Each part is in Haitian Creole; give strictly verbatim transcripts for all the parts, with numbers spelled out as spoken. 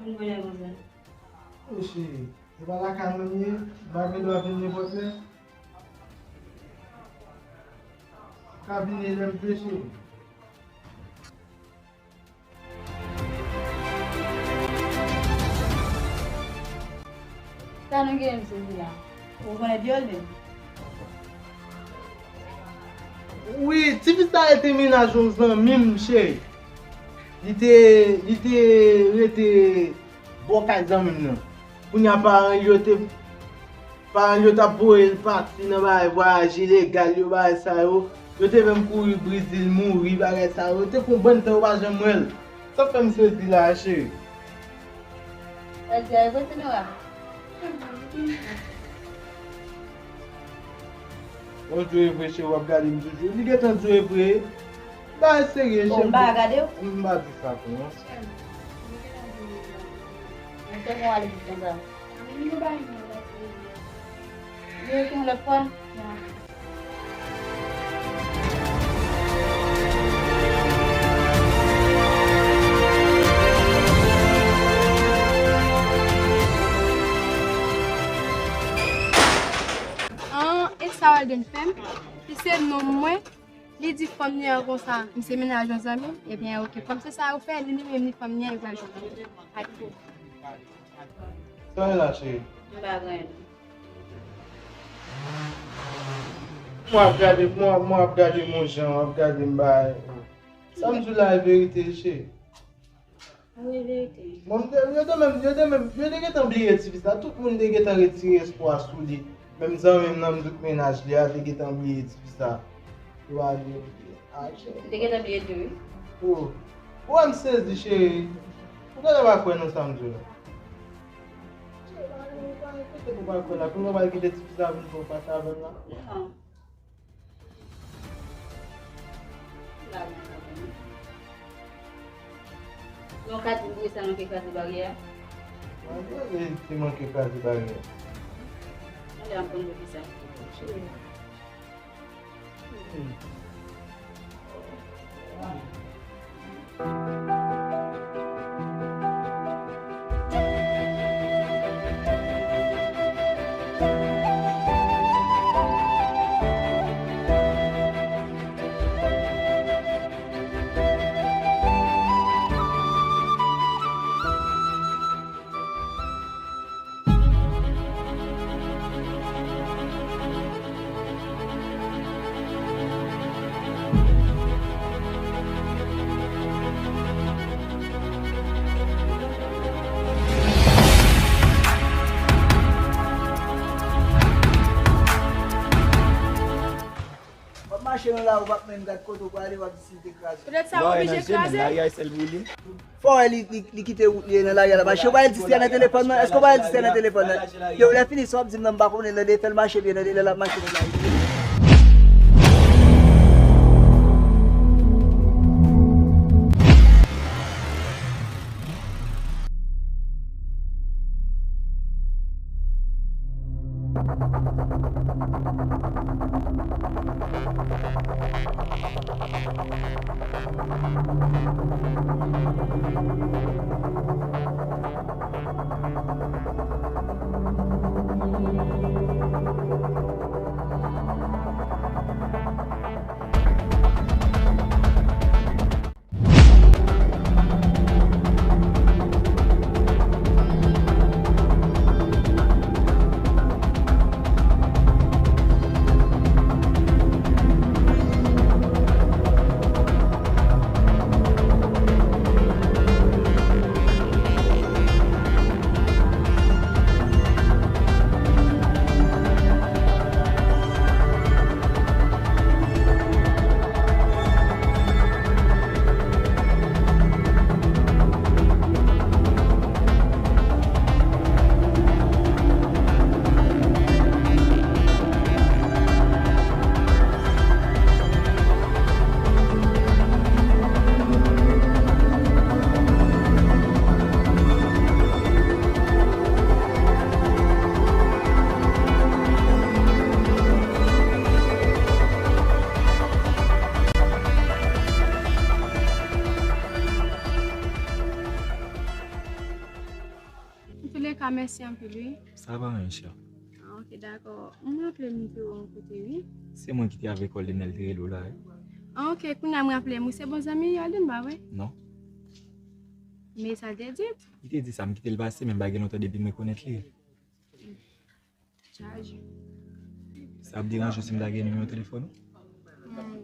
Vin konnen konsa. Wi, cheri. Se pa lakay mwen m ye, m pa gen dwa vin nenpòt lè. Ka vini lè m vle, cheri. Sa nou gen, mesye Zila? Ou konnen vyole? Wi, tifi sa rete mennaj yon zanmi m, cheri. Li te, li te rete bò kay zanmi m nan. Kounye a paran l yo te, paran l yo t ap voye l pati nan bagay vwayaj ilegal yo, bagay sa yo. Yo te menm kouri Brezil, mouri, bagay sa yo. Yo te fè yon bann tan yo pa janm wè l. Sa k fè m sezi la, cheri. Sa di a e vre, Senora? Bon, di w e vre, cheri, w ap gade m toujou. Li gentan di w e vre. Bagay serye, cheri. M pa gade w. M pa di sa pou non. Mwen te konn ale pou konsa. Li rete yon lòt fwa. An, e sa Walden fè m? Li se nonm mwen, li di fanm li an konsa, m se mennaj yon zanmi m, ebyen, oke, kòm se sa yo fè, li li menm li fanm li an, li pral jwenn ak pou. Sa w la, cheri? M pa gen anyen. Mwen ap gade, mwen, mwen ap gade m yon jan, w ap gade m bay. Sa m di w la e verite, cheri. Wi, verite. Bon, m te, yo te menm, yo te menm, yo te gentan bliye tifi sa. Tout moun te gentan retire espwa sou li. Menm zanmi m nan m dout mennaj li a te gentan bliye tifi sa. Yo pa vle. Li te gentan bliye tou, wi. Oh. Ou wè m sezi, cheri. Ou genlè pa kwè nan sa m di w la. Cheri, ou pa kwè la. Kounye a w pral kite tifi sa vin fè w pase avè l la? Non. Yon kat pou sa manke kraze baryè a. Mwen te manke kraze baryè a. Mwen te ap konn pou kisa. W ap mache nan lari, w p ap menm gad kote w prale, w ap di si l te kraze. Petèt sa oblije kraze. Lari a sèl pou li. Fò wè li, li, li kite wout li nan lari a, l ap mache. Ou pa wè l di si a nan telefòn nan? Èske ou pa wè l di si a nan telefòn nan? Yo, lè fini, sa w ap di m nan, m pa konnen, lè fè l mache byen, lè l ap mache nan lari. Ka mèsi anpil, wi. Sa pa anyen, chè. Ah, ok, dakò. M raple m te wè w yon kote, wi. Se mwen ki te avèk Holden lè l te rele w la, wi. Ah, ok, kounye a m raple m, wi, se bon zanmi Holden, pa vre? Non. Men sa l te di? Li te di sa, m kite l pase, men m pa gen lontan depi m rekonèt li. Chaje. Sa ap deranje w si m ta gen nimewo telefòn ou? Hmm,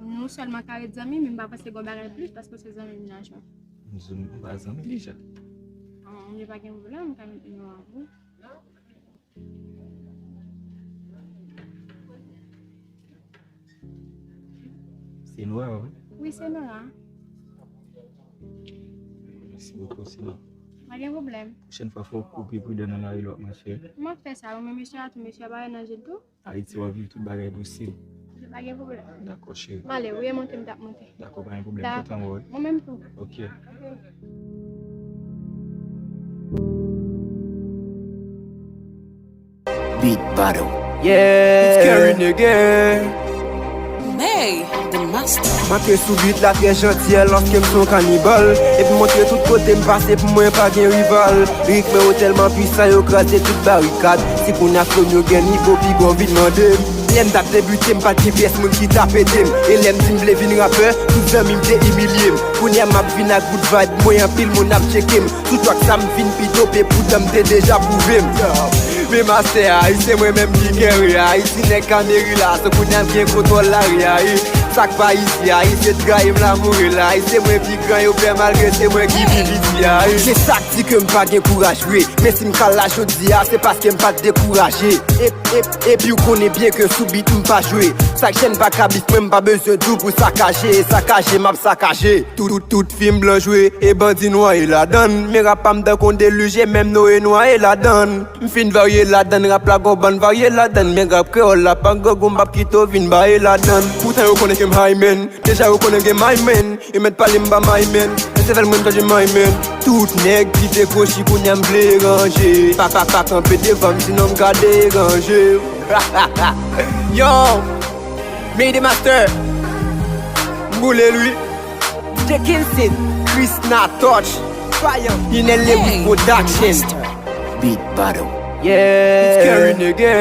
nou sèlman ka ret zanmi, men m pa panse gen yon bagay plis paske w se zanmi m nan, Jean. M di w, m pa zanmi deja. Ah, li pa gen pwoblèm, m ka met nimewo a pou ou. Se Nora, wi. Wi, se Nora. Mèsi bokou, Sina. Pa gen pwoblèm. Pwochèn fwa, fò w pi pridan nan lari lè w ap mache. M ap fè sa, wi, men mesye a tou, mesye a pa nan je l tou. Ayiti, w ap viv tout bagay posib. Pa gen pwoblèm. Dakò, cheri. M ale, wi, e monte m t ap monte. Dakò, pa gen pwoblèm. Dakò. Kontan wè w. Mwen menm tou. Ok. Ok. Beat battle. Yeah. It's Kerry nigga. May, the master. Antre sou beat la trè janti, alòske m se yon kanibal. Epi montre tout kote m pase, pou mwen pa gen rival. Lirik mwen yo tèlman pwisan, yo kraze tout barikad. Si kounye a flow m yo gen nivo, piga w vin mande m. Lè m t ap debite, m pa t gen pyès moun ki t ap ede m. E lè m di m vle vin rapè, tout zanmi m te imilye m. Kounye a m ap vin ak bout vibe, mwen anpil moun ap tcheke m. Sou track sa m vin pi dope, poutan m te deja pwouve m. Men mastè a, se mwen menm ki kere a, si nèg ka meri la, se kounye a m gen kontwòl lari a. Sa k pa isi a, se trayi m la mouri la, se mwen pi gran yo pè malgre se mwen ki pi piti a. Se sa k di ke m pa gen kouraj vre, men si m ka la jodi a, se paske m pa t dekouraje. E, e, epi w konnen byen ke sou beat m pa jwe. Sa k jèn pa ka bif mwen, m pa bezwen di w pou sakaje, sakaje, m ap sakaje. Tout, tout, tout fim blan jwe, e bandi nwaye ladann. Men rap pa m tankou yon delij, e menm Noye nwaye ladann. M fin varye ladann, rap la gon bann varye ladann. Men rap kreyòl la pa grangou, m p ap kite w vin baye ladann. Poutan yo konnen ke m high man, deja yo konnen gen my man. Yo mèt pale m pa my man, men se sèl mwen m tande my man. Tout nèg ki te kwochi kounye a m vle ranje. Pa, pa, pa kanpe devan m, sinon m ka deranje. Yo! May the Master. M boule l wi. D J Kinson, Chris Natoch, Inel Lewis Production. Beat battle. Yeah. It's Kerry nigga.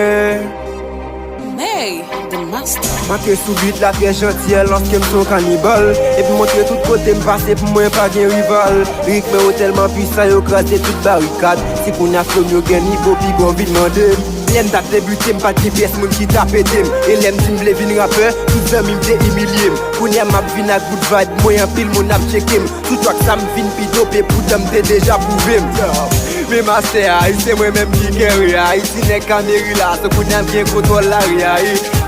May the master. Antre sou beat la trè janti, alòske m se yon kanibal. Epi montre tout kote m pase, pou mwen pa gen rival. Lirik mwen yo tèlman pwisan, yo kraze tout barikad. Si kounye a flow m yo gen nivo, piga w vin mande m. Lè m t ap debite, m pa t gen pyès moun ki t ap ede m. E lè m di m vle vin rapè, tout zanmi m te imilye m. Kounye a m ap vin ak bout vibe, mwen anpil moun ap tcheke m. Sou track sa m vin pi dope, poutan m te deja pwouve m. Men mastè a, se mwen menm ki kere a. Si nèg ka meri la, se kounye a m gen kontwòl lari a.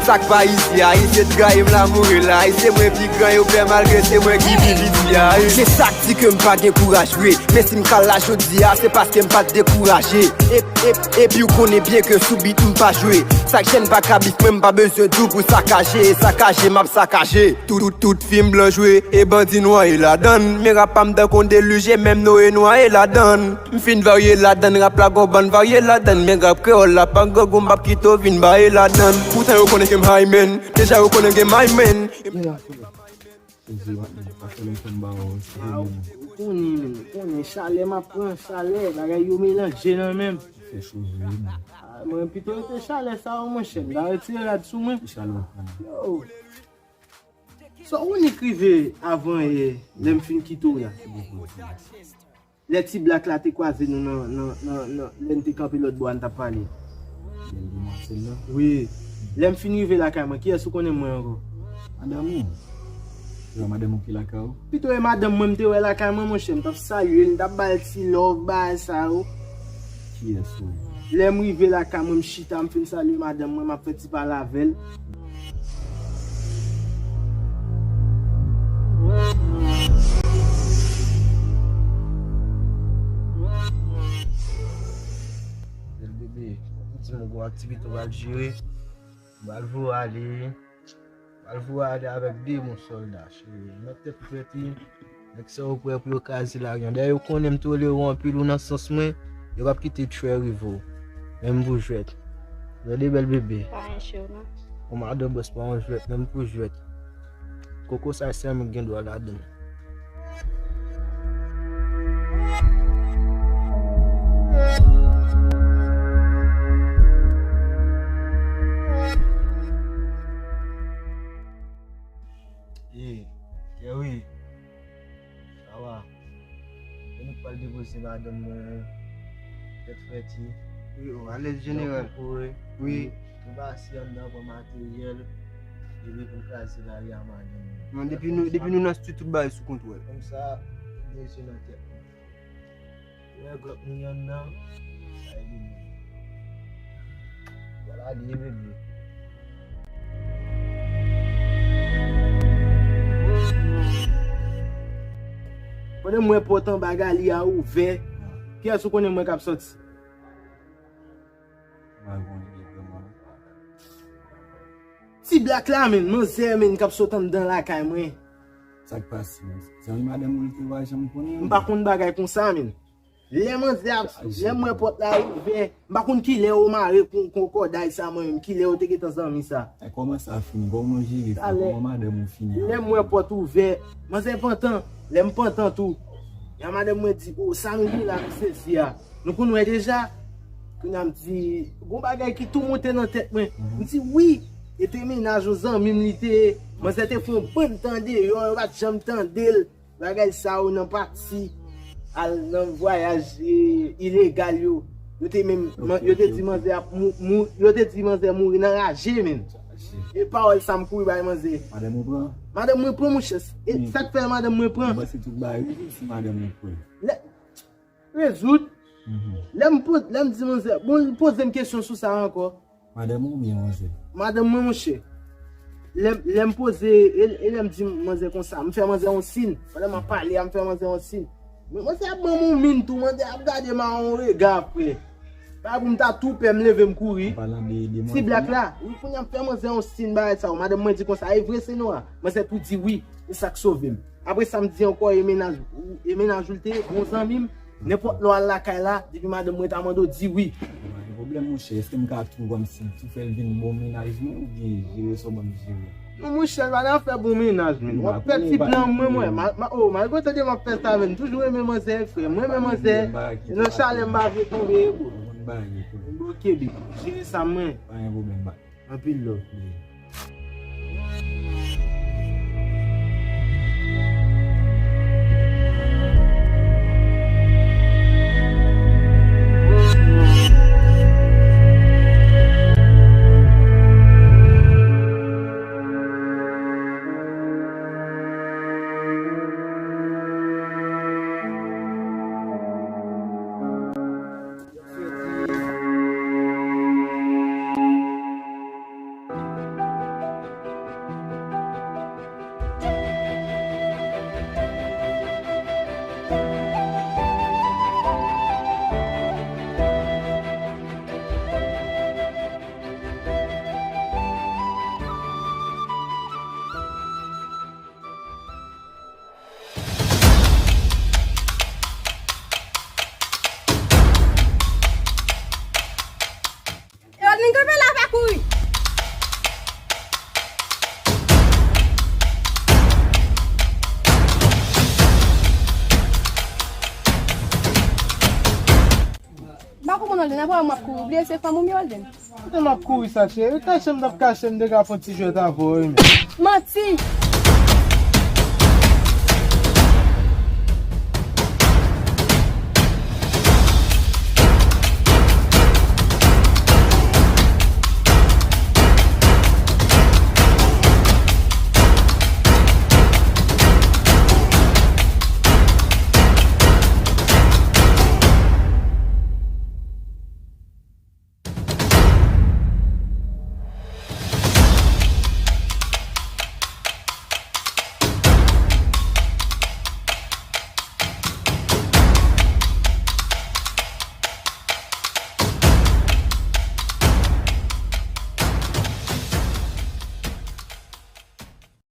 Sa k pa isi a, se trayi m la mouri la. Se mwen pi gran yo pè malgre se mwen ki pi piti a. Se sa k di ke m pa gen kouraj vre, men si m ka la jodi a, se paske m pa t dekouraje. E, e, epi w konnen byen ke sou beat m pa jwe. Sa k jèn pa ka bif mwen, m pa bezwen di w pou sakaje, sakaje, m ap sakaje. Tout, tout, tout fim blan jwe, e bandi nwaye ladann. Men rap pa m tankou yon delij, e menm Noye nwaye ladann. M fin varye ladann, rap la gon bann varye ladann. Men rap kreyòl la pa grangou, m p ap kite w vin baye ladann. Poutan yo konnen ke m high man, deja yo konnen gen my man. Jezi, patnè, sa fè lontan m pa wè w, se vre, men. Ou konnen, men, ou konnen, chalè m ap pran, chalè, bagay yo melanje nan men m. Fè cho vre, men. Ah, mwen pito rete chalè sa yo, monchè, m ta retire rad sou mwen. Ki chalè w pran? Yo. Sa w nik rive avan yè, lè m fin kite w la. Lè Ti Black la te kwaze nou nan, nan, nan, nan, lè n te kanpe lòt bò a, n t ap pale. Bèl demwazèl la? Wi. Lè m fin rive lakay mwen, kiyès ou konnen mwen ankò? Madanm ou. Se pa madanm ou ki lakay ou? Pito e madanm mwen m te wè lakay mwen, monchè, m t ap salye l, m t ap ba l ti love, bagay sa yo. Kiyès ou? Lè m rive lakay mwen, m chita, m fin salye madanm mwen, m ap fè ti pale avè l. Bèl bebe, ou di m ou gon aktivite w al jere. M pral voye w ale. M pral voye w ale avèk de bon sòlda, cheri. Mèt tèt ou frèt wi. Nèg sa yo prè pou yo kraze lari an. Dayè yo konnen m tolere w anpil, ou nan sans mwen, yo p ap kite tchwè rive w. Menm pou jwèt. Gade bèl bebe. Pa anyen cho non. Yon madanm bòs pa yon jwèt, menm pou jwèt. Koko sa sèlman gen dwa ladann. Al depoze madanm mwen, tèt frèti. Wi, o, alèz jeneral. Wi. Nou pase anndan pran materyèl, epi pou n kraze lari a madanm mwen. Non, depi nou, depi nou nan stwi, tout bagay sou kontwòl. Kòmsa, gen je nan tèt mwen. Wè glòk nou anndan, sa e vini. Vwala, li ye, bebe. Pandan m wè pòt anba Gali a ouvè, kiyès ou konnen m wè k ap sòti? Mwen pa konnen vrèman. Ti Black la, menn, manzè, menn, k ap sot anndan lakay mwen. Sa k pase, menn? Zanmi madanm ou li te pa janm konnen? M pa konn bagay konsa, menn. Lè manzè ap, lè m wè pòt la ouvè, m pa konn kilè yo mare kon, kon kòday sa mwen menm, kilè yo te gentan zanmi sa. E kòman sa fini? Kòman w jere sa? Kòman madanm ou fini? Lè m wè pòt ouvè, manzè pantan, lè m pantan tou. Ya madanm mwen di, o, sa nou gen la, nou sezi a. Nou konn wè deja. Kounye a m di, gon bagay ki tou monte nan tèt mwen. M di, wi, e te mennaj yon zanmi m li te ye. Manzè te fè yon bann tan deyò, yo pa t janm tande l. Bagay sa yo nan pati al nan vwayaj, e, ilegal yo. Yo te menm, yo te di manzè ap mou-, mou-, yo te di manzè mouri nan raje, menn. E pawòl sa m kouri bay manzè. Madanm ou pran? Madanm mwen pran, monchè. E sa k fè madanm mwen pran? Mwen panse tout bagay rezoud si madanm ou pran. Lè, rezoud. Lè m po-, lè m di manzè, bon, li poze m kesyon sou sa ankò. Madanm ou oubyen manzè? Madanm mwen, monchè. Lè, lè m poze, e, e lè m di manzè konsa, m fè manzè yon siy. Pandan m ap pale a, m fè manzè yon siy. Men manzè ap ban m yon min tou, manzè ap gade m a yon rega apre. Pa pou m ta tou pè, m leve m kouri. Ti Black la, wi, kounye a m fè manzè yon siy bagay sa yo. Madanm mwen di konsa, e vre se nou a? Manzè tou di wi, e sa k sove m. Apre sa, m di ankò, e mennaj, e mennaj ou l te ye, bon zanmi m. Nenpòt lè w al lakay la, depi madanm mwen ta mande w, di wi. Pa gen pwoblèm, monchè. Èske m ka tou kòmsi tou fè l vin bon mennaj mwen oubyen jere sa w ban m jere? Non, monchè, l pa nan afè bon mennaj, menn. W ap fè ti plan mwen, mwen. Ma, ma, o, malgre w tande m ap fè sa, menn. M toujou renmen manzè, frè. Mwen renmen manzè. Nan chalè m pa vle tonbe, bro. Bon, ok, big. Jere sa mwen. Pa gen pwoblèm, bak. Anpil love. E Rodlin kanpe la, pa kouri. M pa konprann Rodlin, apre m ap kouri, ou bliye se fanm ou m ye Rodlin. Kote m ap kouri sa, cheri? Kache m t ap kache, m te ka fè yon ti jwèt avè w, wi, men. Manti!